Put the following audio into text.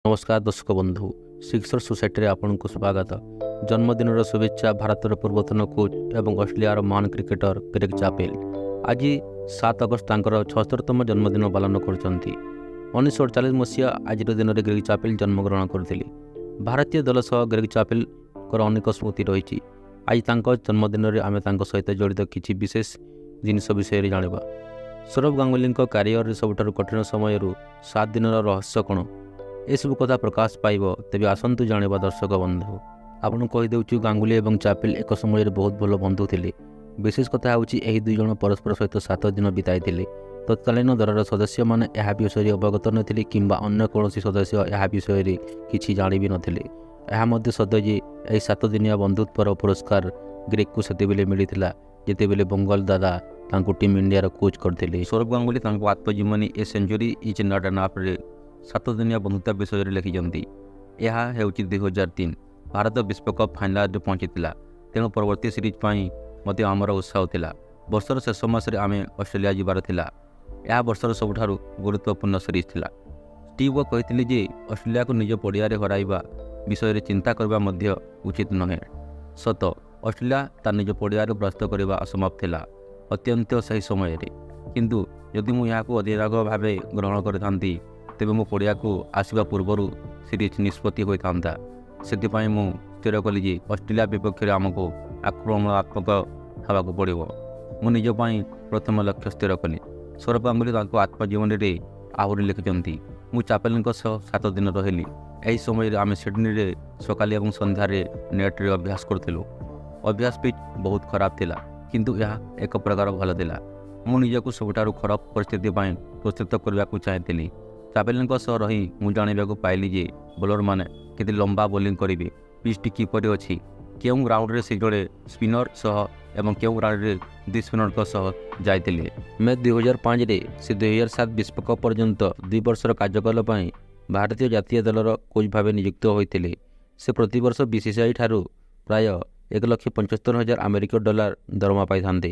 ନମସ୍କାର ଦର୍ଶକ ବନ୍ଧୁ, ସିକ୍ସର ସୋସାଇଟିରେ ଆପଣଙ୍କୁ ସ୍ୱାଗତ। ଜନ୍ମଦିନର ଶୁଭେଚ୍ଛା ଭାରତର ପୂର୍ବତନ କୋଚ୍ ଏବଂ ଅଷ୍ଟ୍ରେଲିଆର ମହାନ କ୍ରିକେଟର ଗ୍ରେଗ୍ ଚାପେଲ। ଆଜି 7 ଅଗଷ୍ଟ ତାଙ୍କର 76ତମ ଜନ୍ମଦିନ ପାଳନ କରୁଛନ୍ତି। 1948 ମସିହା ଆଜିର ଦିନରେ ଗ୍ରେଗ୍ ଚାପେଲ ଜନ୍ମଗ୍ରହଣ କରିଥିଲେ। ଭାରତୀୟ ଦଳ ସହ ଗ୍ରେଗ୍ ଚାପେଲଙ୍କର ଅନେକ ସ୍ମୃତି ରହିଛି। ଆଜି ତାଙ୍କ ଜନ୍ମଦିନରେ ଆମେ ତାଙ୍କ ସହିତ ଜଡ଼ିତ କିଛି ବିଶେଷ ଜିନିଷ ବିଷୟରେ ଜାଣିବା। ସୌରଭ ଗାଙ୍ଗୁଲିଙ୍କ କ୍ୟାରିୟରରେ ସବୁଠାରୁ କଠିନ ସମୟରୁ 7 ଦିନର ରହସ୍ୟ କ'ଣ, ଏସବୁ କଥା ପ୍ରକାଶ ପାଇବ। ତେବେ ଆସନ୍ତୁ ଜାଣିବା ଦର୍ଶକ ବନ୍ଧୁ। ଆପଣଙ୍କୁ କହିଦେଉଛୁ, ଗାଙ୍ଗୁଲି ଏବଂ ଚାପେଲ ଏକ ସମୟରେ ବହୁତ ଭଲ ବନ୍ଧୁ ଥିଲେ। ବିଶେଷ କଥା ହେଉଛି, ଏହି ଦୁଇ ଜଣ ପରସ୍ପର ସହିତ 7 ଦିନ ବିତାଇଥିଲେ। ତତ୍କାଳୀନ ଦଳର ସଦସ୍ୟମାନେ ଏହା ବିଷୟରେ ଅବଗତ ନଥିଲେ କିମ୍ବା ଅନ୍ୟ କୌଣସି ସଦସ୍ୟ ଏହା ବିଷୟରେ କିଛି ଜାଣି ବି ନଥିଲେ। ଏହା ମଧ୍ୟ ସତ୍ୟ ଯେ ଏହି 7 ଦିନିଆ ବନ୍ଧୁତ୍ୱର ପୁରସ୍କାର ଗ୍ରେଗ୍କୁ ସେତେବେଳେ ମିଳିଥିଲା, ଯେତେବେଳେ ବଙ୍ଗଲ ଦାଦା ତାଙ୍କୁ ଟିମ୍ ଇଣ୍ଡିଆର କୋଚ୍ କରିଥିଲେ। ସୌରଭ ଗାଙ୍ଗୁଲି ତାଙ୍କ ଆତ୍ମଜୀବନୀ "A Century Is Not An ଆପ୍ରେ 7 ଦିନିଆ ବନ୍ଧୁତା ବିଷୟରେ ଲେଖିଛନ୍ତି। ଏହା ହେଉଛି 2003। ଭାରତ ବିଶ୍ୱକପ୍ ଫାଇନାଲରେ ପହଞ୍ଚିଥିଲା, ତେଣୁ ପରବର୍ତ୍ତୀ ସିରିଜ୍ ପାଇଁ ମଧ୍ୟ ଆମର ଉତ୍ସାହ ଥିଲା। ବର୍ଷର ଶେଷ ମାସରେ ଆମେ ଅଷ୍ଟ୍ରେଲିଆ ଯିବାର ଥିଲା। ଏହା ବର୍ଷର ସବୁଠାରୁ ଗୁରୁତ୍ୱପୂର୍ଣ୍ଣ ସିରିଜ୍ ଥିଲା। ଷ୍ଟିଭ୍ ୱ କହିଥିଲେ ଯେ ଅଷ୍ଟ୍ରେଲିଆକୁ ନିଜ ପଡ଼ିଆରେ ହରାଇବା ବିଷୟରେ ଚିନ୍ତା କରିବା ମଧ୍ୟ ଉଚିତ ନୁହେଁ। ସତ, ଅଷ୍ଟ୍ରେଲିଆ ତା ନିଜ ପଡ଼ିଆରେ ପରାସ୍ତ କରିବା ଅସମ୍ଭବ ଥିଲା, ଅତ୍ୟନ୍ତ ସେହି ସମୟରେ। କିନ୍ତୁ ଯଦି ମୁଁ ଏହାକୁ ଅଧିନାୟକ ଭାବେ ଗ୍ରହଣ କରିଥାନ୍ତି, ତେବେ ମୁଁ ପଡ଼ିଆକୁ ଆସିବା ପୂର୍ବରୁ ସିରିଜ୍ ନିଷ୍ପତ୍ତି ହୋଇଥାନ୍ତା। ସେଥିପାଇଁ ମୁଁ ସ୍ଥିର କଲି ଯେ ଅଷ୍ଟ୍ରେଲିଆ ବିପକ୍ଷରେ ଆମକୁ ଆକ୍ରମଣାତ୍ମକ ହେବାକୁ ପଡ଼ିବ। ମୁଁ ନିଜ ପାଇଁ ପ୍ରଥମ ଲକ୍ଷ୍ୟ ସ୍ଥିର କଲି। ସୌରଭ ଗାଙ୍ଗୁଲି ତାଙ୍କ ଆତ୍ମଜୀବନୀରେ ଆହୁରି ଲେଖିଛନ୍ତି, ମୁଁ ଚାପେଲଙ୍କ ସହ 7 ଦିନ ରହିଲି। ଏହି ସମୟରେ ଆମେ ସିଡନୀରେ ସକାଳେ ଏବଂ ସନ୍ଧ୍ୟାରେ ନେଟ୍ରେ ଅଭ୍ୟାସ କରୁଥିଲୁ। ଅଭ୍ୟାସ ପିଚ୍ ବହୁତ ଖରାପ ଥିଲା, କିନ୍ତୁ ଏହା ଏକ ପ୍ରକାର ଭଲ ଥିଲା। ମୁଁ ନିଜକୁ ସବୁଠାରୁ ଖରାପ ପରିସ୍ଥିତି ପାଇଁ ପ୍ରସ୍ତୁତ କରିବାକୁ ଚାହିଁଥିଲି। ଚାପେଲଙ୍କ ସହ ରହି ମୁଁ ଜାଣିବାକୁ ପାଇଲି ଯେ ବୋଲରମାନେ କେତେ ଲମ୍ବା ବୋଲିଂ କରିବେ, ପିଚ୍ଟି କିପରି ଅଛି, କେଉଁ ଗ୍ରାଉଣ୍ଡରେ ସେ ଜଣେ ସ୍ପିନର ସହ ଏବଂ କେଉଁ ଗ୍ରାଉଣ୍ଡରେ ଦୁଇ ସ୍ପିନରଙ୍କ ସହ ଯାଇଥିଲେ। ମେ 2005ରେ ସେ 2007 ବିଶ୍ୱକପ୍ ପର୍ଯ୍ୟନ୍ତ 2 ବର୍ଷର କାର୍ଯ୍ୟକାଳ ପାଇଁ ଭାରତୀୟ ଜାତୀୟ ଦଳର କୋଚ୍ ଭାବେ ନିଯୁକ୍ତ ହୋଇଥିଲେ। ସେ ପ୍ରତିବର୍ଷ ବିସିସିଆଇ ଠାରୁ ପ୍ରାୟ 1,75,000 ଆମେରିକୀୟ ଡଲାର ଦରମା ପାଇଥାନ୍ତି।